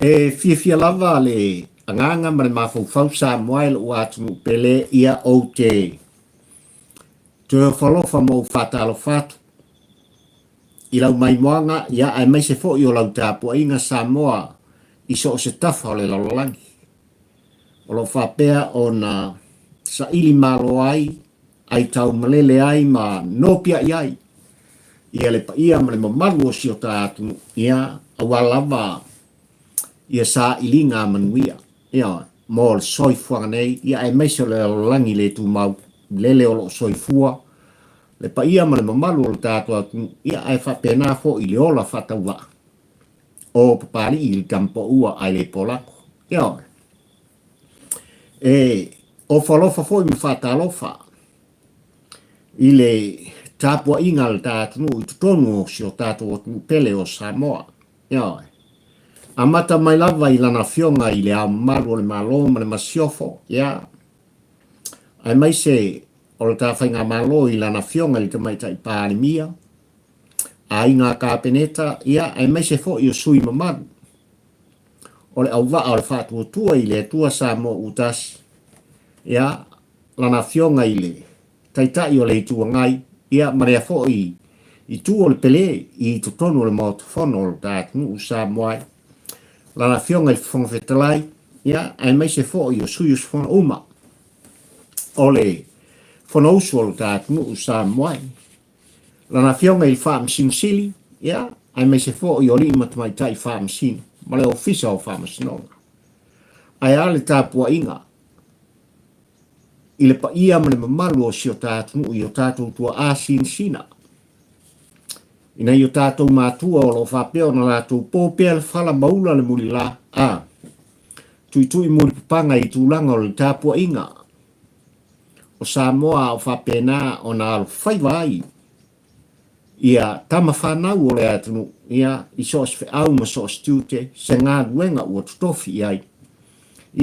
E fiafia lava le agaga ma le mafaufau Samoa e lou atunuu pele ia ou te toe ofo alofa ma ou faatalofa atu i lau maimoaga ia aemaise foi o lau tapuaiga Samoa i so o se tafa o le lalolagi. O lo o faapea ona saili malo ai, aitau malele ai ma nopiai ai ia le paia ma le mamalu o si o ta atunuu, ia, aua lava ia sailiga a manuia, ioe, mo le soifuaga nei, ia aemaise o le lalolagi le tumau, lele o lo o soifua le paia ma le mamalu o le tatou atunuu, ia ae faapena foi i le ola faatauvaa o Papalii i le Tamapoua ae le Polago. Ioe. E ofo alofa foi ma faatalofa i le tapuaiga a le ta atunuu i totonu o si o tatou atunuu pele o Samoa. Ioe. Amata mai lava i Lana Afioga i Le Ao Mamalu o le Malo ma le Masiofo, ia, aemaise o le ta Faigamalo i Lana Afioga i le Tamaitai Palemia, Aiga Kapeneta, ia, aemaise foi o sui mamalu o le auvaa o le Faatuatua i le Atua Samoa ua Tasi, ia, Lana Afioga i le Taitai o le Itu Agai, ia, ma lea foi Itu o le Pele i totonu o le Maota Fono o le ta atunuu Samoa ai, Lana Afioga i le Fofoga Fetalai, ia, aemaise foi o sui usufono uma o le Fonousu o le ta atunuu Samoa ai. Lana Afioga i le Faamasino Sili, ia, aemaise foi o alii ma tamaitai faamasino ma le Ofisa o Faamasinoga. Ae a le tapuaiga i le paia ma le mamalu o si o ta atunuu i o tatou tuaa sinasina, i nai o tatou matua o lo o faapea ona latou po pea le fala ma ula le mulila, a tuitui mulipapaga i tulaga o le tapuaiga o Samoa a o faapena ona alofaiva ai ia tama fanau o le atunuu, ia, i so o se feau ma so o se tiute, se galuega ua totofi i ai,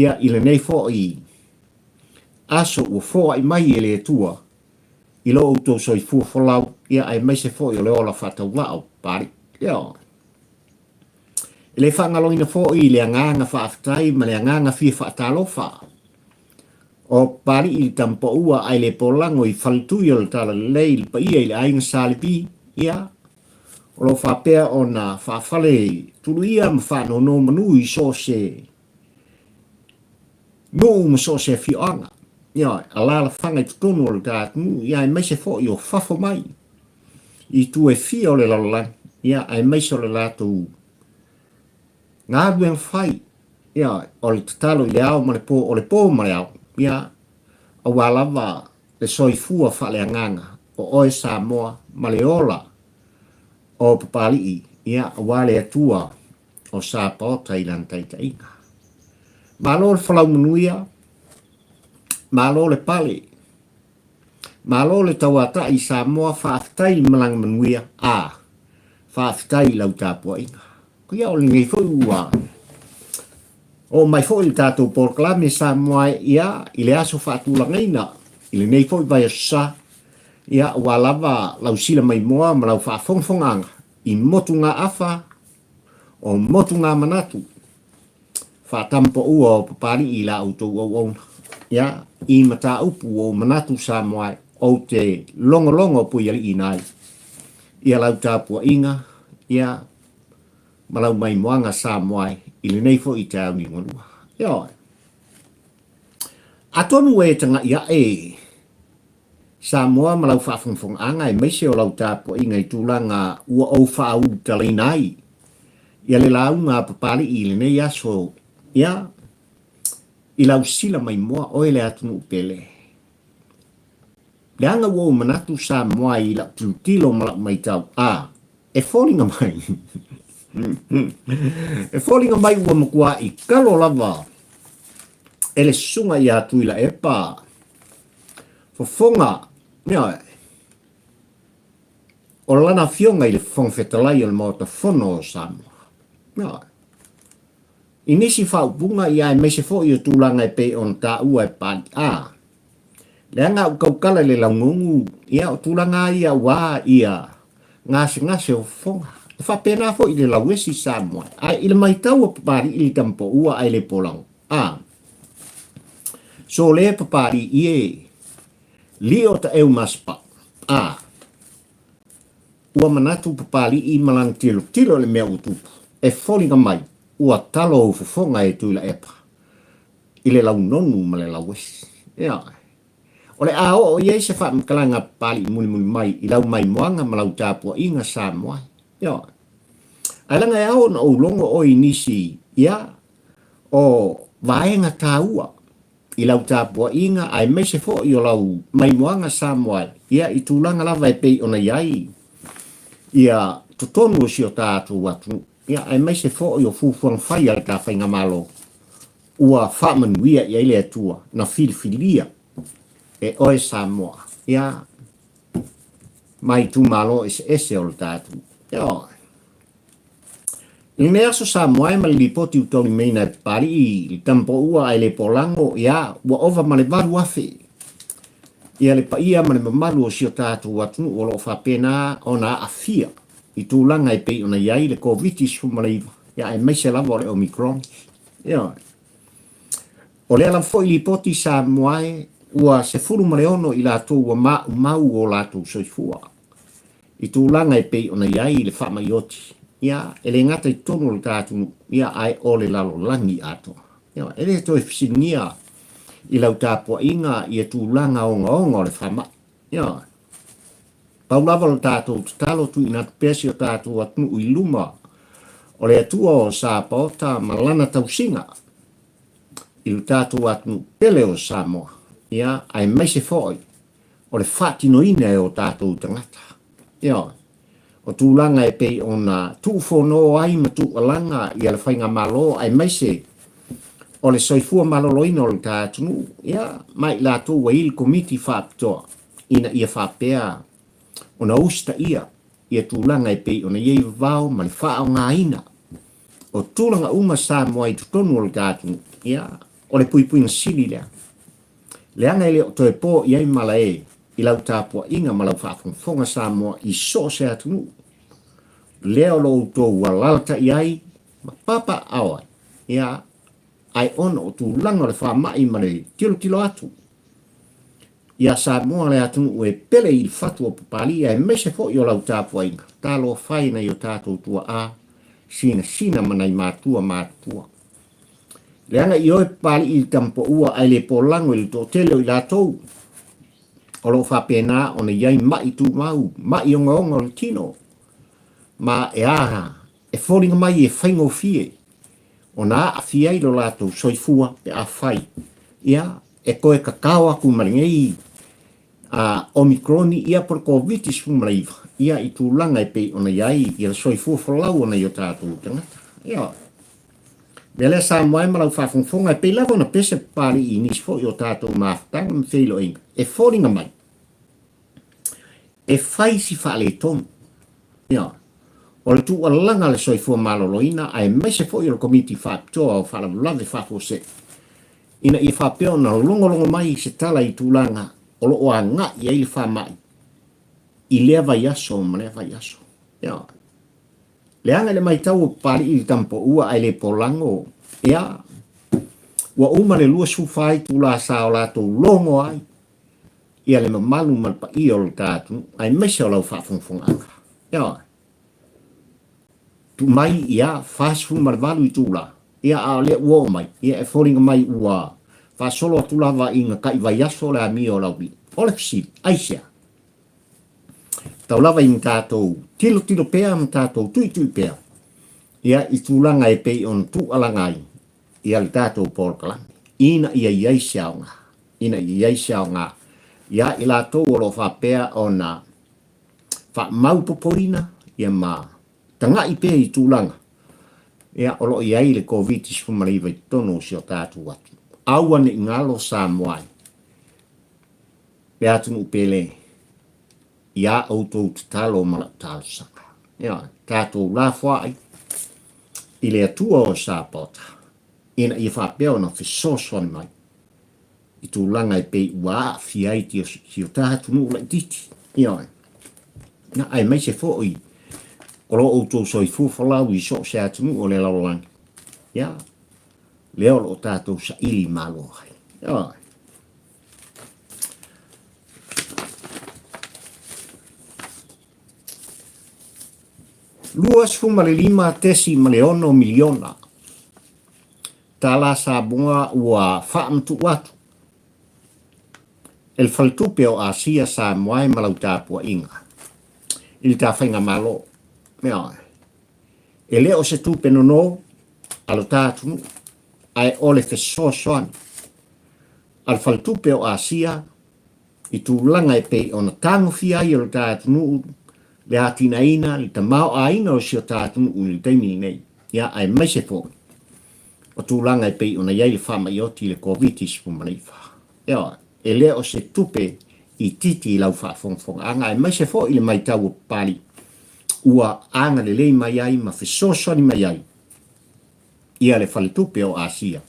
ia, i lenei foi aso ua foai mai e le Atua i lo outou soifua folau, ia, aemaise foi o le ola faatauvaa o Papalii. Ioe. E le faagaloina foi le agaga faafetai ma le agaga fia faatalofa o Papalii i le Tamapoua ae le polago i faletui o le Talalelei i le paia i le aiga Sa Levi, ia, o lo o faapea ona faafale tuluia ma faanonomanu i so o se nuu ma so o se afioaga, ioe, alaalafaga i totonu o le ta atunuu, ia, aemaise foi o fafo mai i itu e fia o le lalolagi, ia, aemaise o le latou galuega fai, ia, o le tatalo i le ao ma le po, o le po ma le ao, ia, aua lava le soifua faaleagaga o oe Samoa ma le ola o Papalii, ia, aua le Atua o Sapaota i lana taitaiga. Malo le folau manuia, malo le pale, malo le tauatai i Samoa, faafetai i le malaga manuia, a, faafetai i lau tapuaiga. Ia o lenei foi ua oo mai foi le tatou polokalame Samoa ia i le aso faatulagaina i lenei foi vaiaso sa, ia ua lava lau sila maimoa ma lau faafogafogaaga i motugaafa o motugamanatu faatamapaua o Papalii i la outou auauna. Ia, i mataupu ua ou manatu Samoa ou te logologo puialiiina ai ia lau tapuaiga, ia, ma lau maimoaga Samoa i lenei foi taeao liugalua. Ioe. Atonu e taga'i aʻe Samoa ma lau faafogafogaaga aemaise o lau tapuaiga i tulaga ua ou faaulutalaina ai ia le lauga a Papalii i lenei aso, ia, i lau sila maimoa oe le atunuu pele. Leaga ua ou manatu Samoa i lau tilotilo ma lau maitau, a, e foliga mai, e foliga mai ua matua'i kalo lava e le susuga ia Tuilaepa fofoga, ioe, o lana afioga i le Fofoga Fetalai o le Maota Fono o Samoa. Ioe. I nisi faaupuga ia aemaise foi o tulaga e pei ona taua e Papalii, a, leaga a ou tautala i le laugugu, ia o tulaga lava ia ua ia gasegase o fofoga. E faapena foi i le lauesi Samoa, ae i le maitau a Papalii i le tamapoua ae le polago, a sole Papalii e lio taeu masepau, a ua manatu Papalii ma lana tilotilo i le mea ua tupu, e foliga mai ua talo ou fofoga e Tuilaepa i le launonu ma le lauesi. Ioe. O le a oo i ai se faamatalaga a Papalii mulimuli mai i lau maimoaga ma lau tapuaiga Samoa. Ioe. Ae leaga e ao ona ou logo oe i nisi, ia, o vaega taua i lau tapuaiga aemaise foi o lau maimoaga Samoa, ia, i tulaga lava e pei ona i ai ia totonu o si o tatou atunuu, ia, aemaise foi o fuafuaga fai a le ta faigamalo ua faamanuia i ai le Atua na filifilia e oe Samoa, ia, ma itumalo eseese o le ta atunuu. Ioe. I lenei aso Samoa e ma le lipoti ua taulimaina e Papalii i le tamapoua ae le polago, ia, ua ova ma le 8,000 ia le paia ma le mamalu o si o tatou atunuu o lo o faapena ona aafia i tulaga e pei ona i ai le Koviti-19, ia aemaise lava o le Omicron. Ioe. O lea lava foi lipoti Samoa e ua 16 i latou ua maumau o latou soifua i tulaga e pei ona i ai le faamai oti, ia, e le gata i totonu o le ta atunuu, ia, ae o le lalolagi atoa. Ioe. E le toe fesiligia i lau tapuaiga ia tulaga ogaoga o le faamai. Ioe. Pau lava o le tatou tatalo, tuuina atu pea si o tatou atunuu i luma o le Atua o Sapaota ma Lana tausiga i lo tatou atunuu pele o Samoa, ia, aemaise foi o le faatinoina e o tatou tagata. Ioe. O tulaga e pei ona tuufono ai ma tuualaga ia le faigamalo aemaise o le soifua maloloina o le ta atunuu, ia, ma i latou ua i le Komiti Faapitoa ina ia faapea ona usitaia ia tulaga e pei ona i ai vavao ma le faaaogaina o tulaga uma Samoa i totonu o le ta atunuu, ia, o le puipuiga sili lea. Leaga e le o toe po i ai mala e i lau tapuaiga ma lau faafogafoga Samoa i so o se atunuu, lea o lo outou alalatai ai ma papaaao ai, ia, ae ona o tulaga o le faamai ma le tilotilo atu Iā Samoa le atunuu e pele i le fatu o Papalii aemaise foi o lau tapuaiga, talofa e nai o tatou tuaa, sinasina ma nai matua matutua. Leaga i oe Papalii i le tamapoua ae le polago i le toatele o i latou o lo o faapena ona i ai ma'i tumau, ma'i ogaoga o le tino, ma e a e foliga mai e faigofie ona aafia ai lo latou soifua pe afai ia e toe kakao atu ma lenei Omicron ia po o le Koviti-19 ia i tulaga e pei ona i ai ia le soifua folau o nai o tatou tagata. Ia, mea lea Samoa e ma lau faafogafoga e pei lava ona pese Papalii i nisi foi o tatou mafutaga ma feiloaiga e foliga mai e fai si faaletonu. Ia, o le tuualalaga a le Soifua Maloloina aemaise foi o le Komiti Faapitoa o Faalavelave Faafuasei ina ia faapea ona logologo mai se tala i tulaga o lo o agai i ai le faamai i lea vaiaso ma lea vaiaso. Ia, leaga i le maitau o Papalii i le tamapoua ae le polago, ia, ua uma le 24 itula sa o latou logo ai ia le mamalu ma le paia o le ta atunuu, aemaise o lau faafogafogaaga. Ioe. Tuu mai ia 48 itula, ia a o lea ua oo mai, ia e foliga mai ua faasolo atu lava i gakai vaiaso le amio o lau O le fesili, aisea? Tau lava ina tatou tilotilo pea ma tatou tuitui pea ia i tulaga e pei ona tuualaga ai ia le tatou polokalame ina ia i ai se aoga, ina ia i ai se aoga iā i latou o lo o faapea ona faamaupopoina ia ma taga'i pea i tulaga ia o lo o i ai le Koviti-19 i totonu o si o tatou atunuu. Aua ne i galo Samoa ai le atunuu pele iā outou tatalo ma lau talosaga. Ioe, tatou lafoai i le Atua o Sapaota ina ia faapea ona fesoasoani mai i tulaga e pei ua aafia ai si o ta atunuu laitiiti. Ioe. Na, aemaise foi O lo outou soifua folau i so o se atunuu o le lalolagi, ia, lea o lo o tatou saili malo ai. Ioe. $25.6 miliona tālā Samoa ua faamatuu atu e le Faletupe o Asia Samoa e ma lau tapuaiga i le ta faigamalo. Ioe. E le o se tupe nono a lo ta atunuu, ae o le fesoasoani a le Faletupe o Asia i tulaga e pei ona tagofia ai e lo ta atunuu le atinaeina, le tamaoaiga o si o ta atunuu i le taimi lenei, ia aemaise foi o tulaga e pei ona i ai le faamai oti i le Koviti-19. Ioe, e le o se tupe itiiti i lau faafogafogaaga aemaise foi le maitau o Papalii ua agalelei mai ai ma fesoasoani mai ai ia le Faletupe o Asia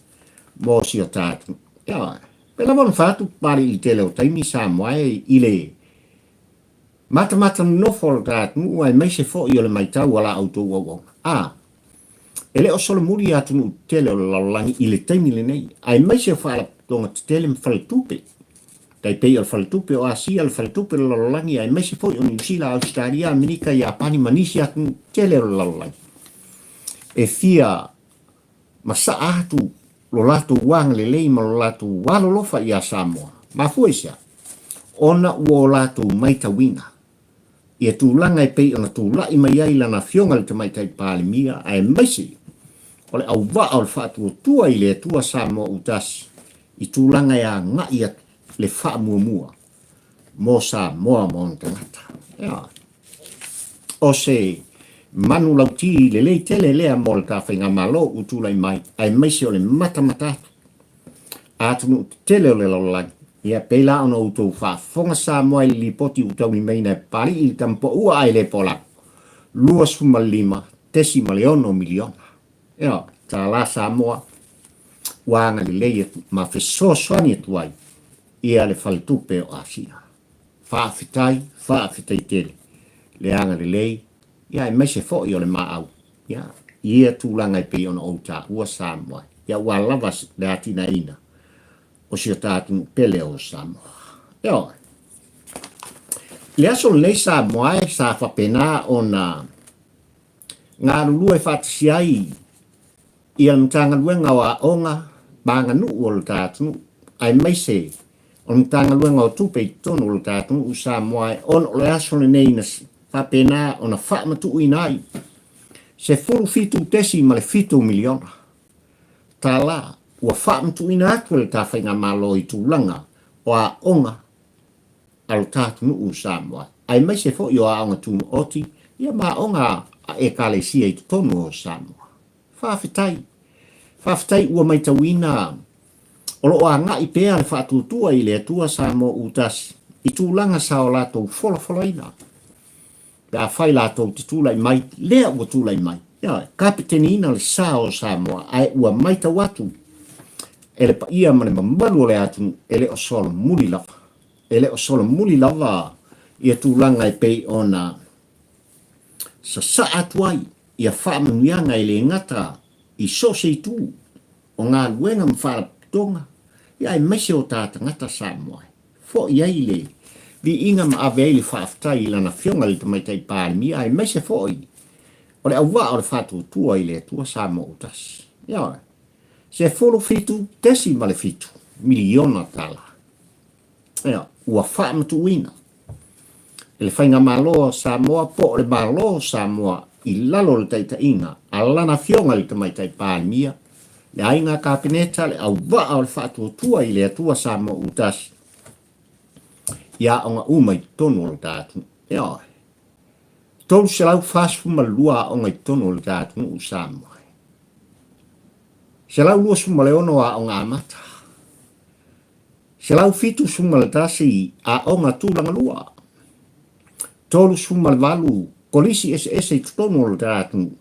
mo si o ta atunuu. Ioe, pei lava ona fai atu Papalii i le tele o taimi Samoa e i le matamata nonofo o lo ta atunuu aemaise foi o le maitau a la outou auauna. A, e le o solomuli ia atunuu tetele o le lalolagi i le taimi lenei, aemaise o faalapotopotoga tetele ma faletupe, tai pei o le Faletupe o Asia, le Faletupe o le Lalolagi, aemaise foi o Niu Sila, Ausetalia, Amerika, Iapani ma nisi atunuu tetele o le lalolagi. E fia masaa atu lo latou agalelei ma lo latou alolofa iā Samoa. Mafua i se a? Ona ua o latou maitauina ia tulaga e pei ona tulai mai ai lana Afioga i le Tamaitai Palemia aemaise o le auvaa o le faatuatua i le Atua Samoa Utasi i tulaga e agai atu le faamuamua mo Samoa ma ona tagata. Ioe. O se manu lauti lelei tele lea mo le ta faigamalo ua tulai mai, aemaise o le matamata atu a atunuu tetele o le lalolagi. Ia, pei la ona outou faafofoga Samoa i le lipoti ua taulimaina e Papalii i le tamapoua ae le po lalo, $25.6 miliona. Ioe, tālā Samoa ua agalelei atu ma fesoasoani atu ai ia le Faletupe o Asia. Faafetai, faafetai tele le agalelei, ia aemaise foi o le maau, ia, i ia tulaga e pei ona ou taua Samoa, ia ua lava le atinaeina o si o ta atunuu pele o Samoa. Ioe. I le aso lenei Samoa e sa faapena ona galulue faatasi ai ia le Matagaluega o Aoga ma Aganuu o lo ta atunuu, aemaise o le Matagaluega o Tupe i totonu o lo ta atunuu Samoa e ona o le aso lenei na faapena ona faamatuuina ai $17.7 miliona tala ua faamatuuina atu e le ta faigamalo i tulaga o aoga a lo ta atunuu Samoa, aemaise foi o aoga tumaoti ia ma aoga a Ekalesia i totonu o Samoa. Faafetai. Faafetai ua maitauina o lo o agai pea le faatuatua i le Atua Samoa Utasi i tulaga sa o latou folafolaina. Pe afai latou te tulai mai, lea ua tulai mai. Ioe, kapeteniina le sa o Samoa, ae ua maitau atu e le paia ma le mamalu o le atunuu e le o solomuli lava. E le o solomuli lava ia tulaga e pei ona sasaa atu ai ia faamanuiaga e le gata i so o se itu o galuega ma faalapotopotoga, ia aemaise o ta tagata Samoa e foi ai le viiga ma ave ai le faafetai i Lana Afioga i le Tamaitai Palemia aemaise foi o le auvaa o le faatuatua i le Atua Samoa ua tasi. Ioe. $17.7 miliona tala. Ioe. Ua faamatuuina e le Faigamalo o Samoa po o le Malo o Samoa i lalo o le taitaiga a Lana Afioga i le Tamaitai Palemia, le Aiga Kapeneta, le auvaa o le faatuatua i le Atua Samoa ua tasi i aoga uma i totonu o lo ta atunuu. Ioe. 342 aoga i totonu o lo ta atunuu Samoa. 126 aoga amata. 171 aoga tulaga lua, 38 kolisi eseese i totonu o lo ta atunuu,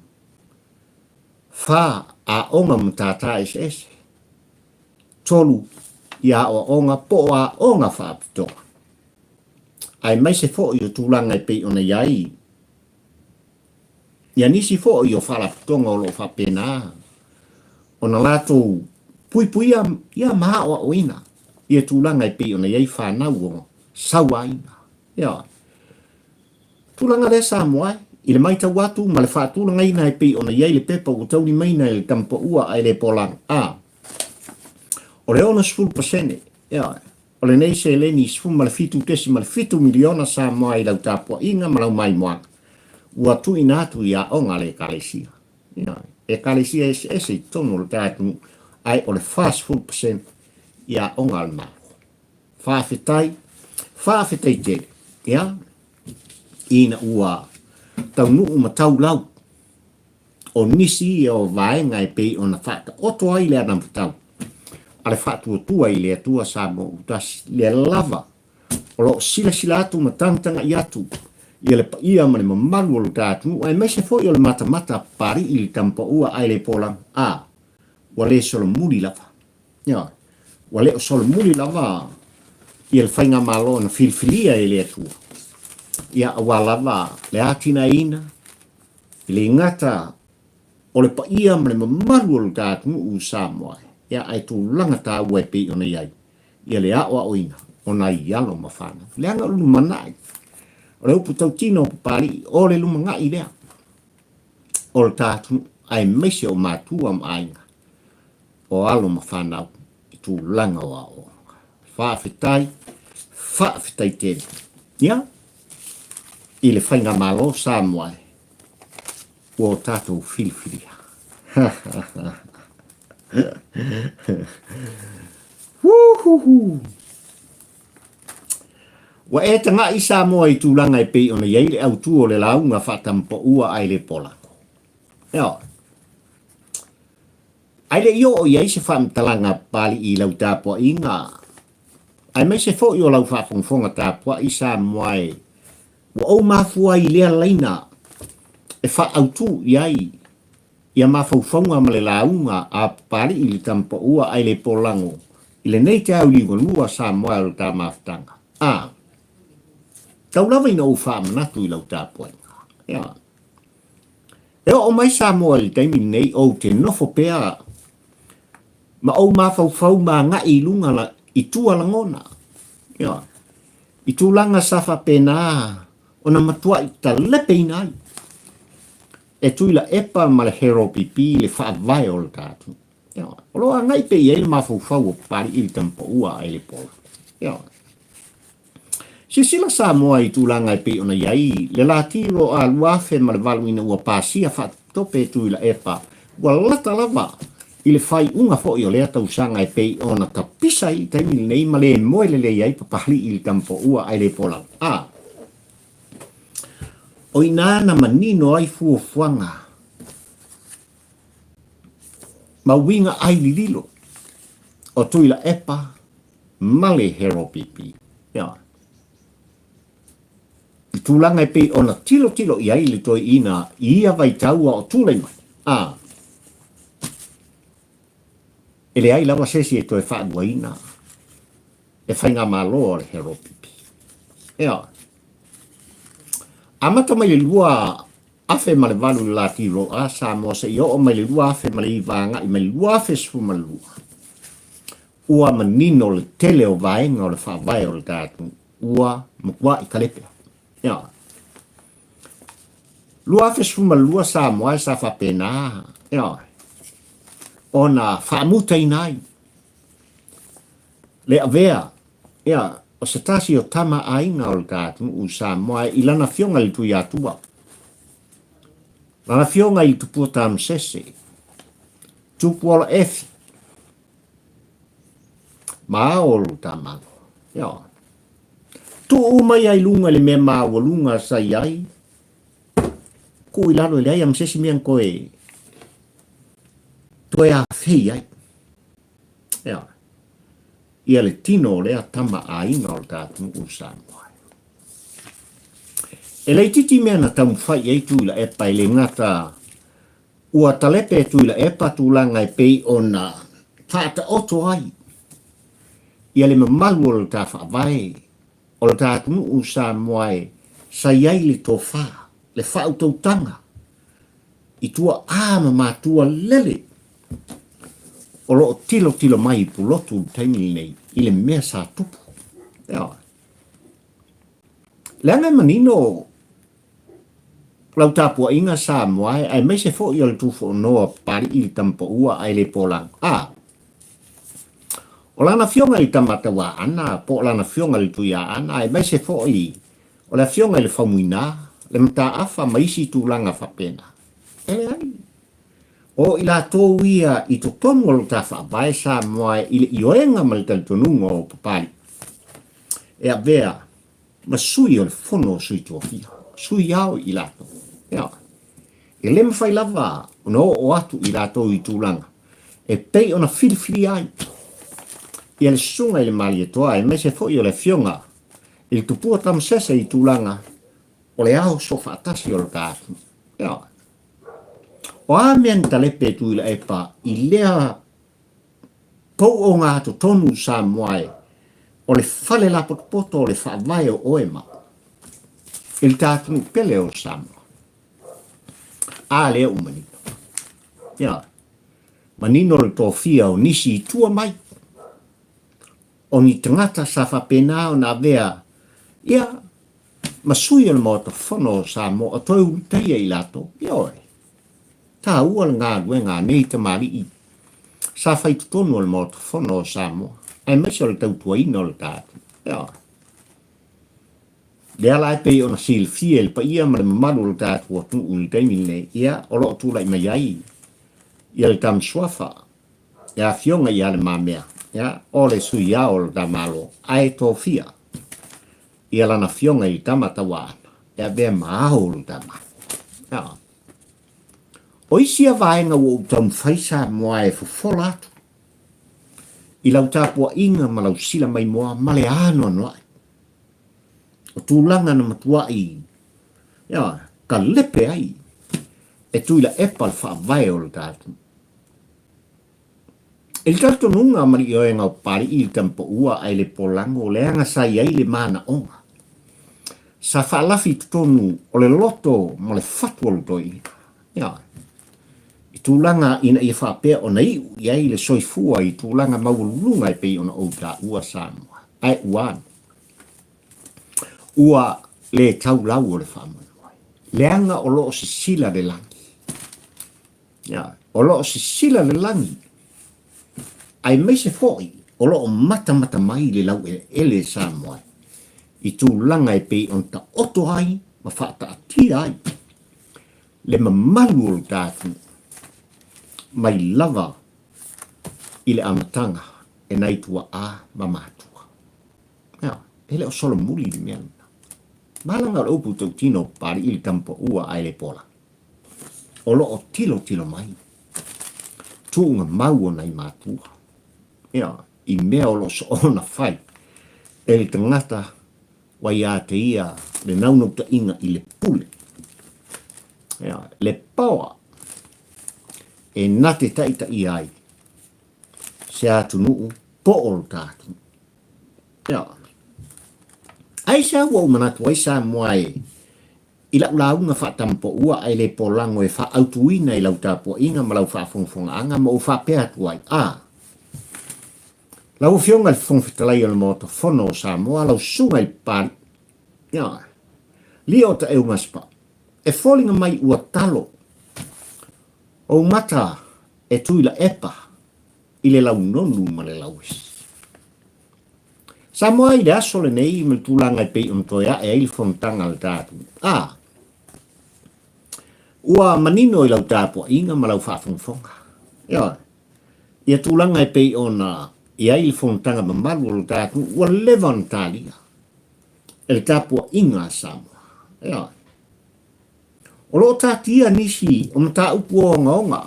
fa aoga matata eseese, tolu i aoaoga po o aoga faapitoa, aemaise foi o tulaga e pei ona i ai. Ia nisi foi o faalapotopotoga o lo o faapena ona latou puipuia ia ma aoaoina ia tulaga e pei ona i ai fanau o sauaina. Ioe. Tulaga lea Samoa e, i le maitau atu ma le faatulagaina e pei ona i ai le pepa ua taulimaina e le Tamapaua ae le Polaga, a, o le 60%, ioe, o lenei seleni 17.7 miliona Samoa i lau tapuaiga ma lau maimoaga ua tuuina atu i aoga a le Ekalesia. Ioe, Ekalesia eseese i totonu o le ta atunuu, ae o le 40% i aoga a le Malo. Faafetai, faafetai tele, ia, ina ua taunuu ma taulau o nisi ia o vaega e pei ona faataoto ai le anavatau a le faatuatua i le Atua Samoa Utasi, lea lava o lo o silasila atu ma tagatagai atu ia le paia ma le mamalu o lo ta atunuu, aemaise foi o le matamata a Papalii i le Tamapaua ae le Polaga, a, ua le solomuli lava. Ioe. Ua le o solomuli lava ia le faigamalo na filifilia e le Atua, ia aua lava le atinaeina e le gata o le paia ma le mamalu o lo ta atunuu o Samoa, ia ae tulaga taua e pei ona i ai ia le aoaoina o nai alo ma fanau. Leaga o le lumanai, o le upu tautino o Papalii, o le lumanai lea o lo ta atunuu, aemaise o matua ma aiga o alo ma fanau i tulaga o aoaoga. Faafetai, faafetai tele. Ia, i le Faigamalo Samoa e, ua o tatou filifilia. Wuhuhu! Ua e taga'i Samoa i tulaga e pei ona i ai le autu o le lauga faatampaua ae le polago. Ioe. Ae le i oo i ai se faamatalaga a Papalii i lau tapuaiga, aemaise foi o lau faafogafoga tapuai Samoa e, ua ou mafua ai i lea laina e faaautu i ai ia mafaufauga ma le lauga a Papalii i le Tamapaua ae le Polago i lenei taeao liugalua Samoa e o le ta mafutaga. A, tau lava ina ou faamanatu i lau tapuaiga. Ioe. E oo mai Samoa i le taimi lenei ou te nofo pea ma ou mafaufau ma agai i luga la, i tua lagona. Ioe. I tulaga sa faapena ona matuai talepeina ai e Tuilaepa ma le Heropipi le faavae o le ta atunuu. Ioe. O lo o agai pea i ai le mafaufau o Papalii i le Tamapaua ae le Pola. Ioe. Silasila Samoa i tulaga e pei ona i ai le latilo a 2008 ina ua pasia faatope e Tuilaepa, ua lata lava i le faaiuga foi o lea tausaga e pei ona tapisa ai i le taimi lenei ma le moe lelei ai Papalii i le Tamapaua ae le Polau. A o i ina na manino ai fuafuaga ma uiga ai lililo o Tuilaepa ma le Heropipi. Ioe. I tulaga e pei ona tilotilo i ai le toeaina i ia vaitau a o tulai mai, a, e leai lava se isi e toe faaluaina le faigamalo a le Heropipi. Ioe. Amata mai le 2008 i le Latilo a Samoa seia oo mai le 2009 agai mai le 2012. Ua manino le tele o vaega o le faavae o le ta atunuu ua matuai kalepe. Ioe. 2012 Samoa sa faapena, ioe, ona faamutaina ai le avea, ia, o se tasi o tama aiga o le ta atunuu Samoa i lana afioga i le Tuiatua, lana afioga i le Tupua Tamasese, Tupuola Efi, Ma ao lo ta malo. Ioe. Tuu mai ai luga i le mea maualuga sa i ai, tuu i lalo e leai a ma se isi mea na toe, toe afei ai. Ioe. Ia le tino o lea tama aiga o le ta atunuu o Samoa. E laitiiti mea na taumafai i ai Tuilaepa e le gata Ua talepe e Tuilaepa tulaga e pei ona faataoto ai ia le mamalu o le ta faavae o le ta atunuu Samoa e sa i ai le tofa, le faautautaga. i tua'a ma matua lele o lo o tilotilo mai i Pulotu i le taimi lenei i le mea sa tupu. Ioe. Leaga e manino lau tapuaiga Samoa e, aemaise foi o le Tufonoa Papali'i i le Tamapaua ae le Polago. A O lana afioga i le Tama Tauaana po o lana afioga i le Tuiaana aemaise foi o le afioga i le Faumuina, le Mataafa ma isi tulaga faapena. E leai. O i latou ia i totonu o lo ta Faavae Samoa i le ioega ma le talitonuga o Papali'i e avea ma sui o le Fono o Sui Tofia, sui ao i latou. Ioe. E le mafai lava ona oo atu i latou i tulaga e pei ona filifilia ai ia le Susuga i le Malietoa aemaise foi o le Afioga i le Tupua Tamasese i tulaga o le ao soofaatasi o le ta atunuu. Ioe. O a mea na talepe e Tuilaepa i lea pou ogatotonu Samoa e, o le fale lapotopoto o le faavae o oe ma au, i le ta atunuu pele o Samoa. A lea ua manino. Ioe. Manino le tofia o nisi i tua mai, o ni tagata sa faapena ona avea, ia, ma sui o le Maota Fono o Samoa o toe ulutaia i latou. Ioe. Taua le galuega a nei tamalii sa fai totonu o le Maota Fono o Samoa, aemaise o le tautuaina o le ta atunuu. Ioe. Lea la e pei ona silafia e le paia ma le mamalu o le tatou atunuu i le taimi lenei, ia, o lo o tulai mai ai ia le Tama Suafa, le Afioga ia Le Mamea, ia, o le Sui Ao o le ta Malo, ae tofia ia lana Afioga i le Tama Tauaana e avea ma ao o le ta Malo. Ioe. O isi ia vaega ua ou taumafai Samoa e fofola atu i lau tapuaiga ma lau sila maimoa ma le anoanoai o tulaga na matuai ia, kalepe ai e Tuilaepa le faavae o le ta atunuu. I le talitonuga ma le ioega o Papali'i i le Tamapaua ae le Polago leaga sa i ai le manaoga sa faalafi i totonu o le loto ma le fatu o le toeaina. Ioe. I tulaga ina ia faapea ona iu i ai le soifua i tulaga maualuluga e pei ona ou taua Samoa. Ae ua ane. Ua le tau lau o le faamoemoe. Leaga o lo o sisila le lagi. Ioe. O lo o sisila le lagi, aemaise foi o lo o matamata mai le laueleele Samoa i tulaga e pei ona taoto ai ma faataatia ai le mamalu o le ta atunuu mai lava i le amataga e nai tuaa ma matua. Ioe, e le o solomuli le mea lena. Malaga o le upu tautino Papali'i le tamapaua ae le pola. O lo o tilotilo mai tuuga mau o nai matua, ia, i mea o lo o soona fai e le tagata ua ia te ia le naunautaiga i le pule, ia, le paoa e na te taitaia ai se atunuu po o lo ta atunuu. Ia, aisea ua ou manatu ai Samoa e I lau lauga faatamapaua ae le polago e faaautuina i lau tapuaiga ma lau faafogafogaaga ma ou faapea atu ai, A! Lau Afioga i le Fofoga Fetalai o le Maota Fono o Samoa, lau Susuga i le Papali'i, ioe, Lio Taeugaspa, e foliga mai ua talo ou mata e Tuilaepa i le launonu ma le lauesi. Samoa i le aso lenei ma le tulaga e pei ona toe ae ai le fonotaga a le ta atunuu. A Ua manino i lau tapuaiga ma lau faafogafoga. Ioe. Ia tulaga e pei ona i ai le fonotaga mamalu o le ta atunuu ua leva ona talia e le tapuaiga a Samoa. Ioe. O lo o taatia nisi o mataupu ogaoga,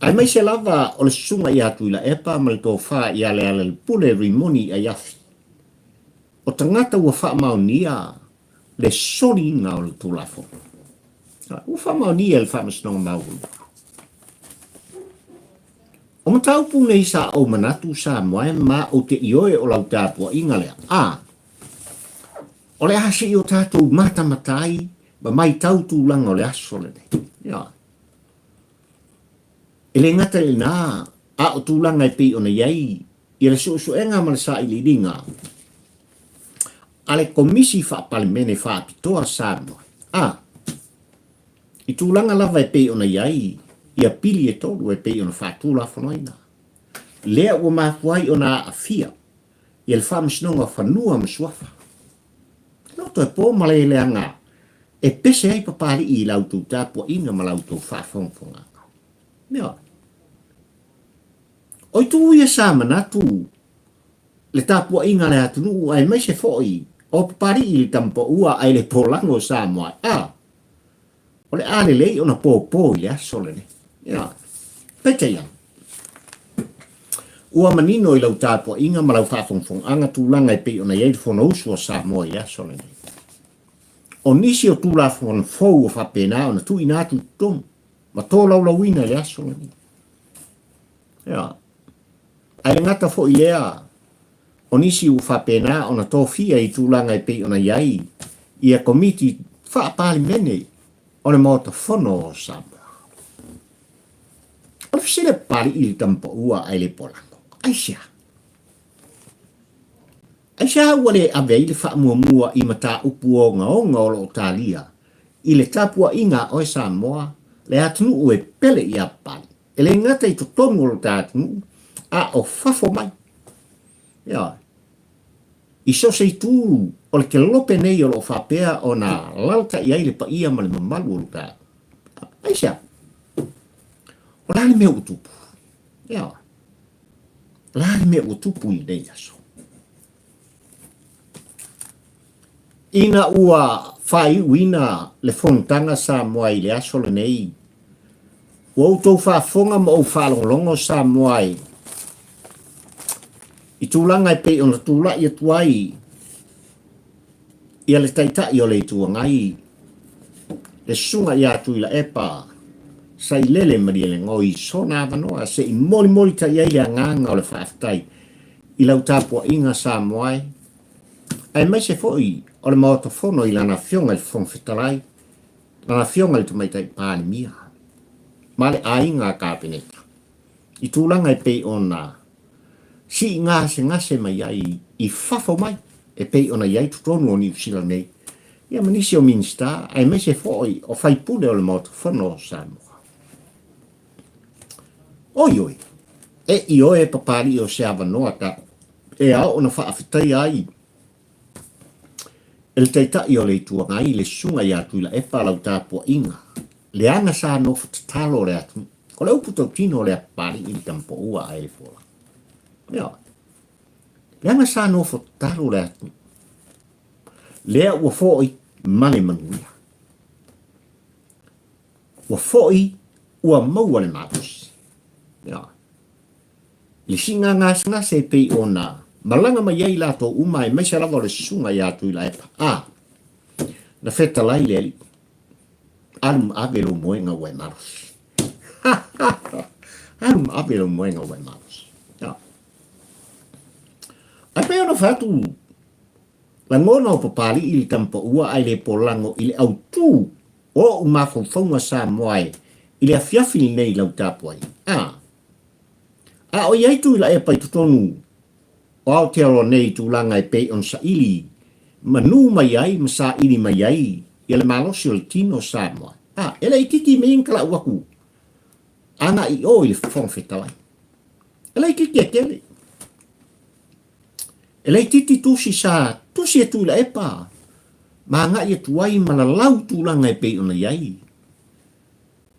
aemaise lava o le susuga ia Tuilaepa ma le tofa ia Lealailepule Rimoni Aiafi, o tagata ua faamaonia le soliga o le Tulafono. Ua faamaonia e le Faamasinoga Maualuga. O mataupu nei sa ou manatu Samoa e ma ou te ioe o lau tapuaiga lea, a O le a se i o tatou matamata ai Ma maitau tulaga o le aso lenei. Ioe. E le gata i lena, a o tulaga e pei ona i ai ia le suesuega ma le sailiiliga a le Komisi Faa-Palemene Faapitoa Samoa, a, i tulaga lava e pei ona i ai ia pili e tolu e pei ona faatulafonoina, lea ua mafua ai ona aafia ia le Faamasinoga o Fanua ma Suafa. Loto e po ma le leaga e pese ai Papalii i la outou tapuaiga ma la outou faafogafogaaga. Ioe. O itu ia sa manatu le tapuaiga a le atunuu aemaise foi o Papalii i le tamapaua ae le polago o Samoa a o le a lelei ona popo i le aso lenei. Ioe. Peitai ane, ua manino i lau tapuaiga ma lau faafogafogaaga tulaga e pei ona i ai le Fonousu a Samoa i le aso lenei. O nisi o Tulafono fou ua faapena ona tuuina atu i totonu ma tolaulauina i le aso lenei. Ioe. Ae le gata foi i lea, o nisi ua faapena ona tofia i tulaga e pei ona i ai ia Komiti Faa-Palemene o le Maota Fono o Samoa. O le fesili a Papalii i le tamapaua ae le polago, aisea? Aisea ua le ave ai le faamuamua i mataupu ogaoga o lo o talia i le tapuaiga a oe Samoa, le atunuu e pele ia Papalii? E le gata i totonu o lo ta atunuu, a o fafo mai. Ioe. I so o se itu o le kelope nei o lo o faapea ona alaalatai ai le paia ma le mamalu o lo ta atunuu. Aisea? O le a le mea ua tupu? Ioe. O le a le mea ua tupu i lenei aso? Ina ua faaiuina le Fonotaga Samoa i le aso lenei, ua outou faafofoga ma ou faalogologo Samoa i tulaga e pei ona tulai atu ai ia le Taitai o le Itu Agai, le Susuga ia Tuilaepa Sailele Malielegaoi i sona avanoa se i molimolitai ai le agaga o le faafetai i lau tapuaiga Samoa e, aemaise foi o le Maota Fono i Lana Afioga i le Fofoga Fetalai, Lana Afioga i le Tamaitai Palemia, ma le Aiga Kapeneta, i tulaga e pei ona sii gasegase mai ai i fafo mai e pei ona i ai totonu o Niu Sila nei, ia ma nisi o Minisita, aemaise foi o faipule o le Maota Fono o Samoa. Oi oi, e ioe Papalii o se avanoa ta e ao ona faafetaia ai e le Taitai o le Itu Agai le Susuga ia Tuilaepa lau tapuaiga, leaga sa nofo tatalo le atunuu. O le upu tautino o lea Papalii i le tamapaua ae le fola. Ioe. Leaga sa nofo tatalo le atunuu. Lea ua foi ma le manuia. Ua foi ua maua le malosi. Ioe. I le siiga gasegase e pei ona malaga mai ai latou uma aemaise lava o le susuga ia Tuilaepa. A! Na fetalai le Alii, Alu ma ave lou moega ua e malosi. Alu ma ave lou moega ua e malosi. Ioe. Ae pei ona fai atu, lagona o Papalii i le tamapaua ae le polago i le autū o ou mafaufauga Samoa e i le afiafi lenei i lau tapuaiga. A! A o i ai Tuilaepa i totonu o Aotearoa nei i tulaga e pei ona saili manu mai ai ma saili mai ai ia le malosi o le tino o Samoa, a, e le itiiti mea ia na talau atu agai i o i le Fofoga Fetalai. E le itiiti e tele. E le itiiti tusi sa tusi e Tuilaepa ma agai atu ai ma lalau tulaga e pei ona i ai.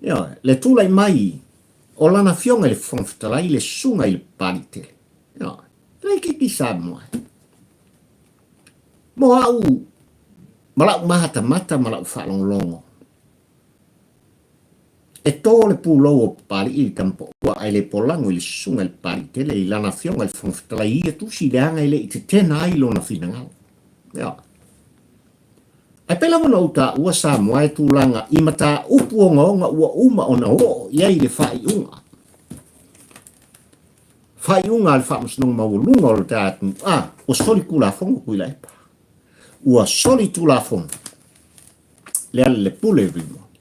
Ioe, le tulai mai o lana afioga i le Fofoga Fetalai, le susuga i le Papaliitele. Ioe, e le itiiti Samoa. Mo au ma lau matamata ma lau faalogologo, e to le pulou o Papalii i le tamapaua ae le polago i le susuga i le Papaliitele i lana afioga i le Fofoga Fetalai i ia tusi leaga e le i tetena ai lona finagalo. Ioe. Ae pei lava ona ou taua Samoa e tulaga i mataupu ogaoga ua uma ona oo i ai le faaiuga. Faaiuga a le Faamasinoga Maualuga o le ta atunuu, a, ua soli Tulafono Tuilaepa. Ua soli Tulafono. Lealailepule Rimoni.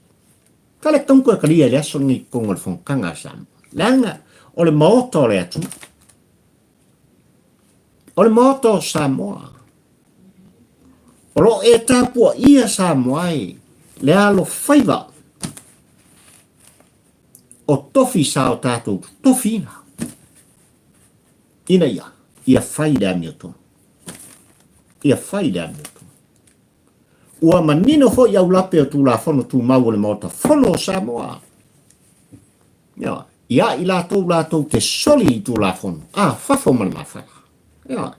Tala e tau koe kalia i le aso lenei i totonu o le Fonotaga a Samoa. Leaga o le Maota o le atunuu. O le Maota o Samoa. O lo o e tapuaia Samoa e le alofaiva o tofi sa o tatou totofiina ina ia ia fai le amiotonu. Ia fai le amiotonu. Ua manino foi aulape o Tulafono Tumau o le Maota Fono o Samoa. Ioe. Ia i latou latou te soli i Tulafono, a fafo ma le mafala. Ioe.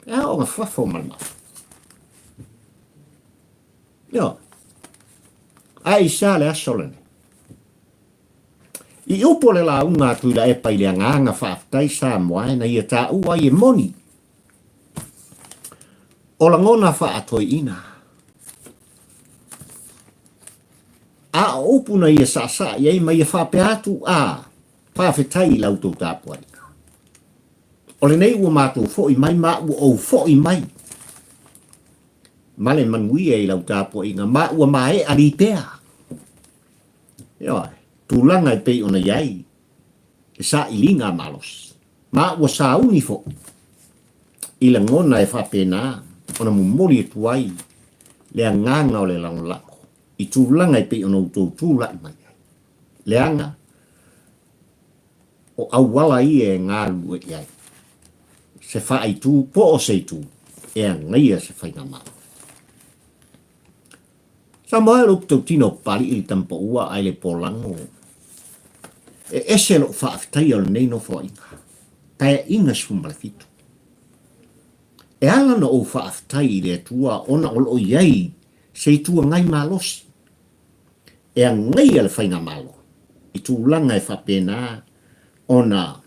E ao ona fafo ma le mafala. Ioe. Ae i sea le aso lenei? I upu o le lauga a Tuilaepa i le agaga faafetai Samoa e na ia taua ai e moni o lagona faatoeaina. A o upu na ia saasaa i ai ma ia faapea atu, A, faafetai i la outou tapuaiga. O lenei ua matou foi mai ma ua ou foi mai ma le manuia i lau tapuaiga ma ua maea lipea. Ioe, tulaga e pei ona i ai le sailiga malosi, ma ua sauni foi i lagona e faapena ona momoli atu ai le agaga o le lagolago i tulaga e pei ona outou tulai mai ai, leaga o auala ia e galulue i ai se faaitu po o se itu e agaia se faigamalo. Samoa e lou tautino o Papali'i i le Tamapaua ae le Polago. E ese lou faafetaia o lenei nofoaiga, Paeaiga 17. E ala ona ou faafetai i le Atua ona o lo o i ai se Itu Agai malosi e agaia le Faigamalo i tulaga e faapena ona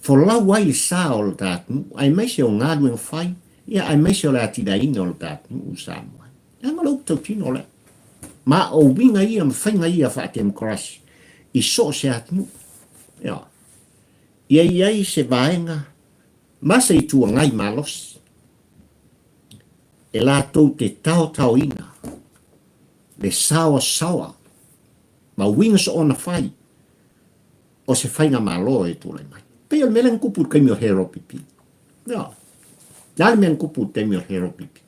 folau ai le sa o lo ta atunuu, aemaise o galuega fai, ia aemaise o le atinaeina o lo ta atunuu o Samoa. Leaga o le upu tautino lea. Ma o uiga ia ma faiga ia faatemokarasi i so o se atunuu. Ia, ia i ai se vaega ma se Itu Agai malosi e latou te taotaoina le saoasaoa ma uiga soona fai o se faigamalo e tulai mai. Pei o le mea lea na tupu i le taimi o Heropipi. Ioe. Le a le mea na tupu i le taimi o Heropipi?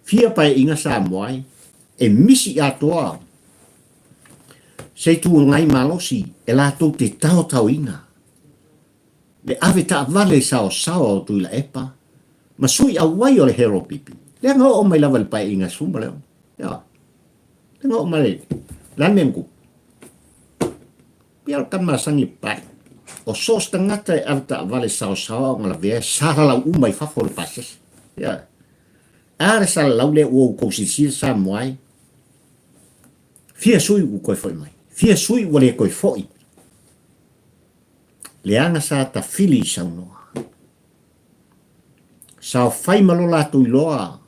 Fia paeaiga Samoa ai e misi atoa se Itu Agai malosi e latou te taotaoina le ave taavale saosaoa o Tuilaepa ma sui auai o le Heropipi. Lea na oo mai lava i le paeaiga 16. Ioe. Lea na oo mai le a le mea na tupu? Pei o le tama masani pai. O so o se tagata e ave taavale saosaoa ona lavea e salalau uma i fafo o le pasese. Ioe. A le salalau lea ua outou silasila Samoa ai. Fia sui ua toe foi mai. Fia sui ua le toe foi. Leaga sa tafili i saunoa. Saofai ma lo latou iloa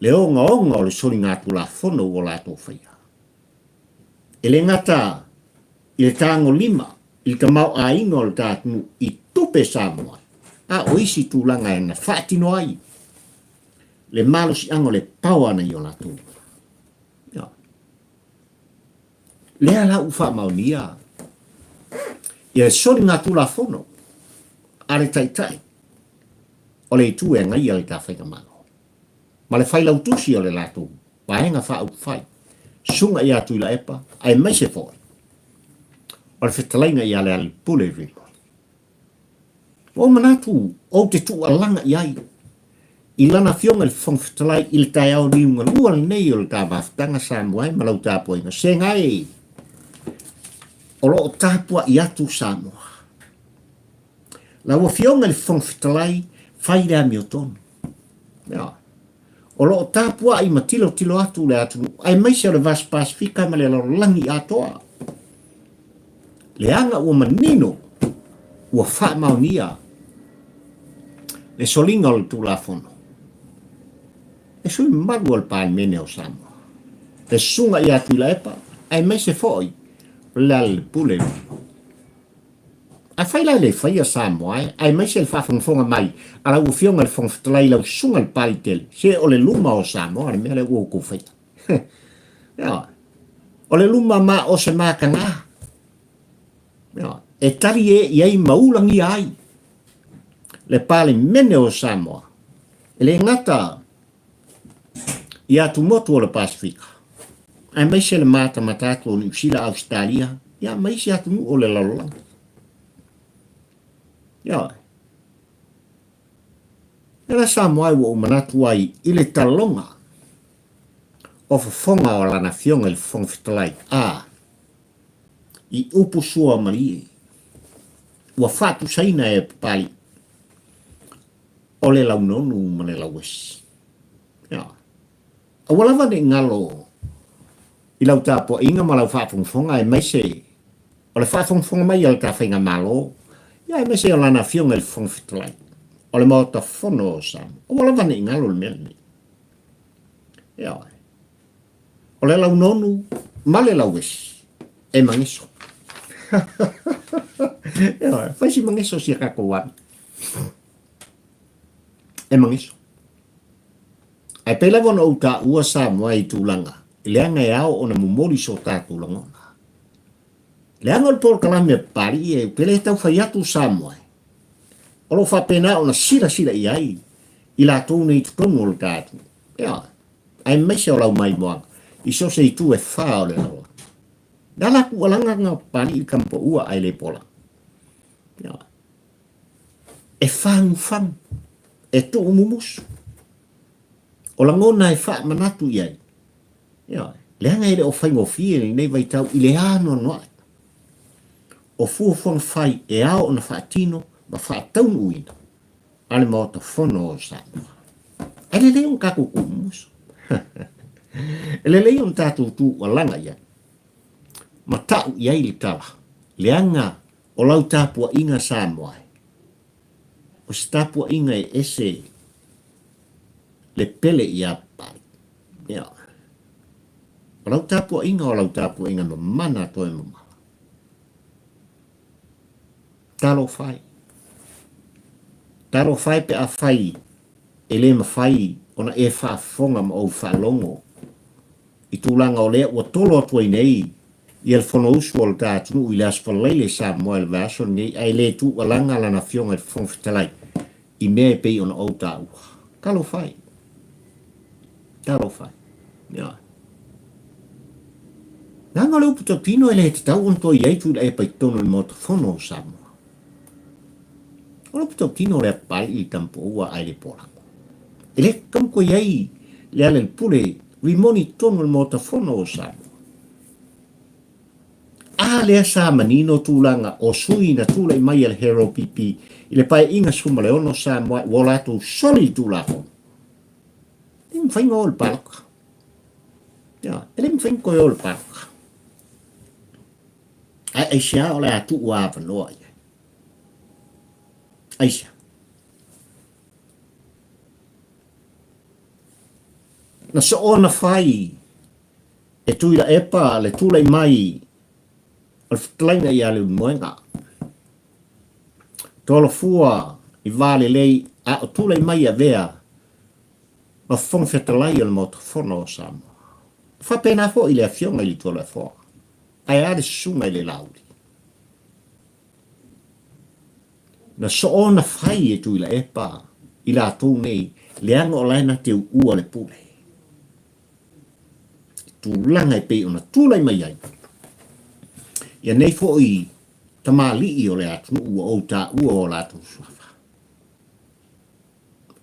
le ogaoga o le soligatulafono ua latou faia. E le gata i le tagolima i le tamaoaiga o le ta atunuu i tupe Samoa, a o isi tulaga e na faatino ai le malosiaga o le power na i o latou lima. Ia. Lea la ua faamaonia ia le soligatulafono a le Taitai o le Itu e agaia le ta Faigamalo ma le Failautusi o le latou Vaega Faaupufai, Susuga ia Tuilaepa aemaise foi o le fetalaiga ia Lealailepule Rimoni. Ua ou manatu ou te tuualaga i ai i lana Afioga i le Fofoga Fetalai i le taeao liugalua lenei o le ta mafutaga Samoa e ma lau tapuaiga sega e o lo o tapuai atu Samoa. Lau Afioga i le Fofoga Fetalai, fai le amiotonu. Ioe. O lo o tapuai ma tilotilo atu le atunuu, aemaise o le Vasi Pasefika ma le lalolagi atoa. Leaga ua manino, ua faamaonia le soliga o le Tulafono e sui mamalu o le Palemene o Samoa, le Susuga ia Tuilaepa, aemaise foi o Lealailepule. Afai la e le faia Samoa e, aemaise le faafogafoga mai a lau Afioga i le Fofoga Fetalai lau Susuga i le Palitele, se o le luma o Samoa le mea lea ua outou faia. Ioe. O le luma ma o se mataga. Ioe. E tali e i ai ma ulagia ai le Palemene o Samoa. E le gata i atumotu o le Pasefika, aemaise le matamata atu o Niu Sila, Ausetalia, ia ma isi atunuu o le lalolagi. Ioe. E la Samoa ua ou manatu ai i le taloga o fofoga o lana afioga i le Fofoga Fetalai, a i upu sua malie ua faatusaina e Papalii o le launonu ma le lauesi. Ioe. Aua lava ne i galo i lau tapuaiga ma lau faafogafoga aemaise o le faafogafoga mai a le ta Faigamalo, ia aemaise o lana Afioga i le Fofoga Fetalai o le Maota Fono o Samoa. Aua lava ne i galo le mea lenei. Ioe. O le launonu ma le lauesi e mageso. Ioe, fai si mageso si a tatou alu. E mageso. Ae pei lava ona ou taua Samoa i tulaga, leaga e ao ona momoli so tatou lagona. Leaga o le polokalame a Papalii e, ou te le tau fai atu Samoa e, o lo o faapena ona silasila i ai i latou nei i totonu o le ta atunuu. Ioe. Aemaise o lau maimoaga i so o se itu e fa o le lalolagi. Le ala kualaga na o Papalii i Tamapoua ae le pola. Ioe. E fagufagu, e tuumumusu. O lagona e faamanatu i ai. Ioe. Leaga e le o faigofie lenei vaitau i le anoanoai o fuafuaga fai e ao ona faatino ma faataunuuina a le Maota Fono o Samoa. Ae lelei ona tatou tuumumusu. E lelei ona tatou tuualaga i ai ma tau i ai le tala, leaga o lau tapuaiga Samoa e, o se tapuaiga e ese le pele iā Papalii. Ioe. O lau tapuaiga o lau tapuaiga mamana toe mamala. Talofa e. Talofa e pe afai e le mafai ona e faafofoga ma ou faalogo i tulaga o lea ua tolo atu ai nei ia le Fonousu o le ta atunuu i le Aso Faraile Samoa i le vaiaso lenei ae le tuualaga lana Afioga i le Fofoga Fetalai i mea e pei ona ou taua. Talofa e. Talofa e. Ioe. Leaga o le upu tautino e le tatau ona toe i ai Tuilaepa i totonu o le Maota Fono o Samoa. O le upu tautino o le apalii i Tamapoua ae le Polago. E le tatau ona toe i ai Lealailepule Rimoni i totonu o le Maota Fono o Samoa. A lea sa manino tulaga o sui na tulai mai a le HRPP i le Paeaiga 16 Samoa ua o latou soli le Tulafono. E le mafai ona o i le palota. Ia, e le mafai ona toe o i le palota. Ae aisea o le a tuu avanoa i ai? Aisea? Na soona fai e Tuilaepa le tulai mai o le fetalaiga ia Leulumoega. Tolofua i va lelei a o tulai mai avea ma Fofoga Fetalai o le Maota Fono o Samoa. E faapena foi le Afioga i le Tualafoa, ae a le Susuga i le Laauli. Na soona fai e Tuilaepa i latou nei leaga o la e na te uua le pule. I tulaga e pei ona tulai mai ai ia nei foi tamalii o le atunuu ua ou taua o latou suafa.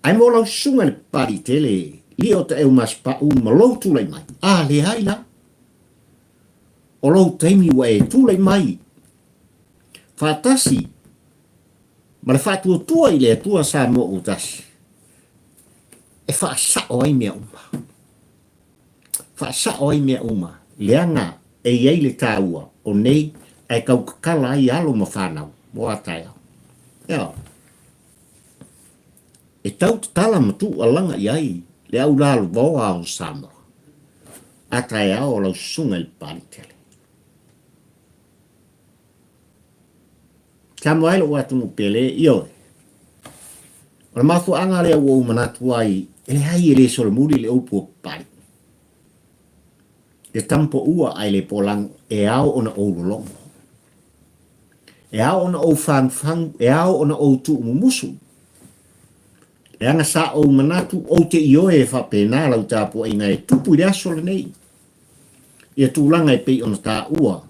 Ae mo lau susuga i le Papalii tele, Lio Taeu Masepau ma lou tulai mai, a leai la. O lou taimi ua e tulai mai faatasi ma le faatuatua i le Atua Samoa ua tasi e faasao ai mea uma. Faasao ai mea uma, leaga e i ai le taua o nei ae tau tatala ai alo ma fanau mo a taeao. Ioe. E tau tatala ma tuualaga i ai le au lalovaoa o Samoa a taeao o lau susuga i le Papalii tele. Samoa e lou atunuu pele, ioe. O le mafuaaga lea ua ou manatu ai, e leai e le solomuli le upu o Papalii. Le tamapoua ae le polago e ao ona ou lologo. E ao ona ou fagufagu, e ao ona ou tuumumusu. Leaga sa ou manatu ou te ioe e faapena lau tapuaiga e tupu i le aso lenei. Ia tulaga e pei ona taua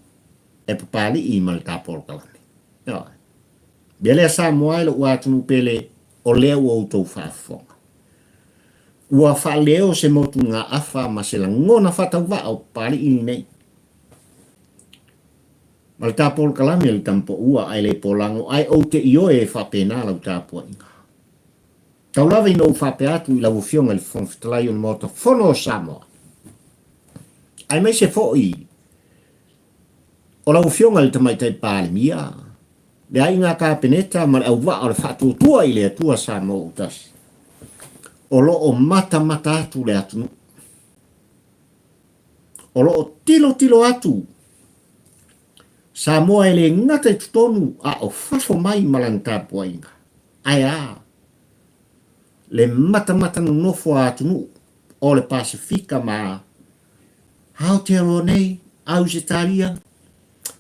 e Papalii ma le ta polokalame. Ioe. Mea lea Samoa e lou atunuu pele, o lea ua outou faafofoga. Ua faaleo se motugaafa ma se lagona faatauvaa o Papalii lenei. Ma le ta polokalame o le tamapoua ae le polago ae ou te ioe e faapena lau tapuaiga. Tau lava ina ou faapea atu i lau Afioga i le Fofoga Fetalai o le Maota Fono o Samoa, aemaise foi o lau Afioga i le Tamaitai Palemia, le aiga Kapeneta ma le auvaa o le Faatuatua i le Atua Samoa ua Tasi, o lo o matamata atu le atunuu. O lo o tilotilo atu Samoa e le gata i totonu a o fafo mai ma lana tapuaiga. Ae a le matamata nonofo a atunuu o le Pasefika ma Aotearoa nei, Ausetalia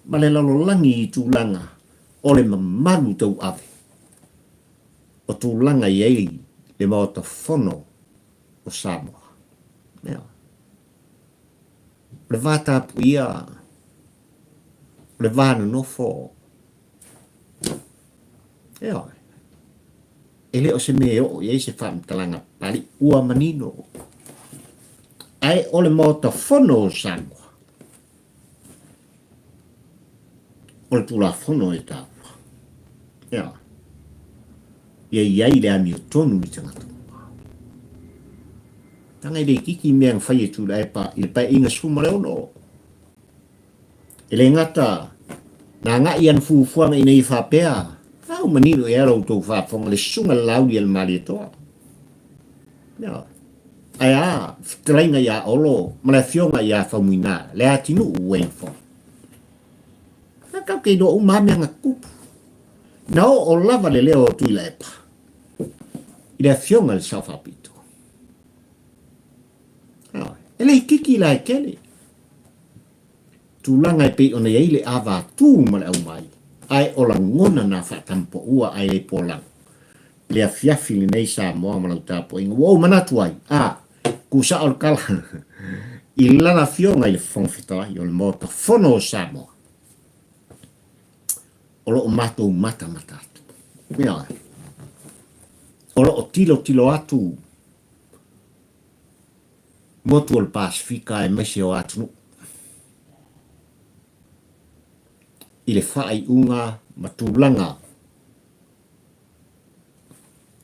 ma le lalolagi i tulaga o le mamalu tauave o tulaga i ai le Maota Fono o Samoa. Ioe. O le va tapuia, o le va nonofo, ioe, e le o se mea e oo i ai se faamatalaga pali, ua manino. Ae o le Maota Fono o Samoa, o le Tulafono e taua. Ioe. Ia i ai le amiotonu i tagata uma. Leaga e le itiiti mea na fai e Tuilaepa i le Paeaiga 16. E le gata na agai ana fuafuaga ina ia faapea, a ua manino ea la outou faafofoga le susuga i le Laauli a le Malietoa. Ioe. Ae a, fetalaiga ia Olo ma le afioga ia Faumuina, Leatinuu Ueifo. A tatou te iloa uma lava mea na tutupu. Na oo lava le leo o Tuilaepa i le afioga i le Sao Faapito. Ioe. E le itiiti la e tele tulaga e pei ona i ai le ava tu ma le aumai, ae o lagona na faatampoua ae le polago i le afiafi lenei Samoa ma lau tapuaiga. Ua ou manatu ai, a, ku sao le tala i lana afioga i le Fofoga Fetalai o le Maota Fono o Samoa, o lo o matou matamata atu. Ioe. O lo o tilotilo atu motu o le Pasefika aemaise o atunuu i le faaiuga ma tulaga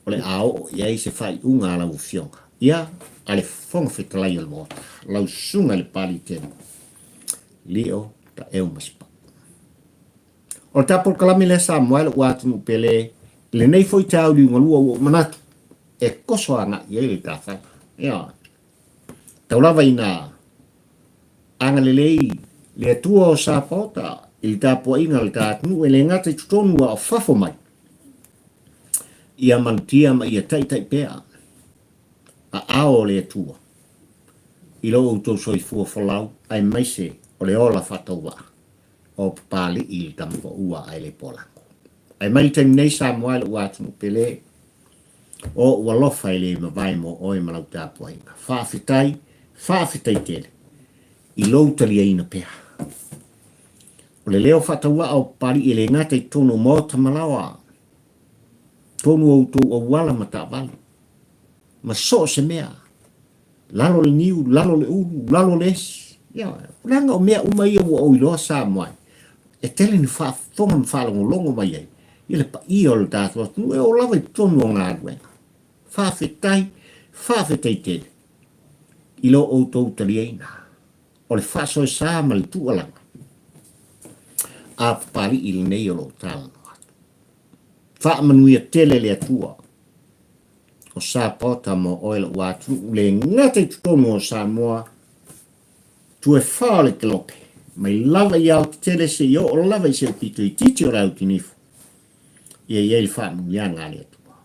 o le a oo i ai se faaiuga a lau Afioga, ia, a le Fofoga Fetalai o le Maota, lau Susuga i le Papalii Lio Taeu Masepau. O le ta polokalame lea Samoa e lou atunuu pele, i lenei foi taeao liugalua ua ou manatu e toso agai i ai le ta fala. Ioe. Tau lava ina agalelei le Atua o Sapaota i le tapuaiga a le ta atunuu e le gata i totonu a o fafo mai, ia malutia ma ia taitai pea aao o le Atua i lo outou soifua folau aemaise o le ola faatauvaa o Papalii i le tamapoua ae le polago. Ae mai le taimi nei Samoa e lou atunuu pele, o ou alofa e le mavae mo oe ma lau tapuaiga. Faafetai, faafetai tele i lou taliaina pea. O le leo faatauaa o Papalii e le gata i totonu o maota ma laoa, totonu o outou auala ma taavale, ma so o se mea, lalo le niu, lalo le ulu, lalo le esi. Ioe, leaga o mea uma ia ua ou iloa Samoa e tele ni faafofoga ma faalogologo mai ai i le paia o le tatou atunuu e oo lava i totonu o galuega. Faafetai, faafetai tele i lo outou taliaina o le faasoesa ma le tuualalo a Papalii lenei o lo o talanoa atu. Faamanuia tele le Atua o Sapaota mo oe lou atunuu le gata i totonu o Samoa, tuefa o le kelope, mai lava i aotetele seia oo lava i se pito itiiti o le autinifu. Ia i ai le faamanuiaga a le Atua.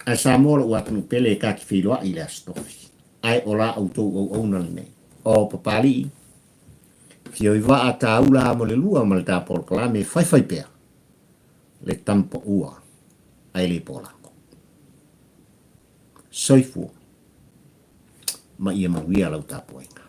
Ae Samoa lou atunuu pele e ta te feiloai i le Aso Tofi, ae o la outou auauna lenei. O Papalii, Fioivaa Taula Amolelua ma le ta polokalame faifai pea le tamapaua ae le polako. Soifua ma ia manuia lau tapuaiga.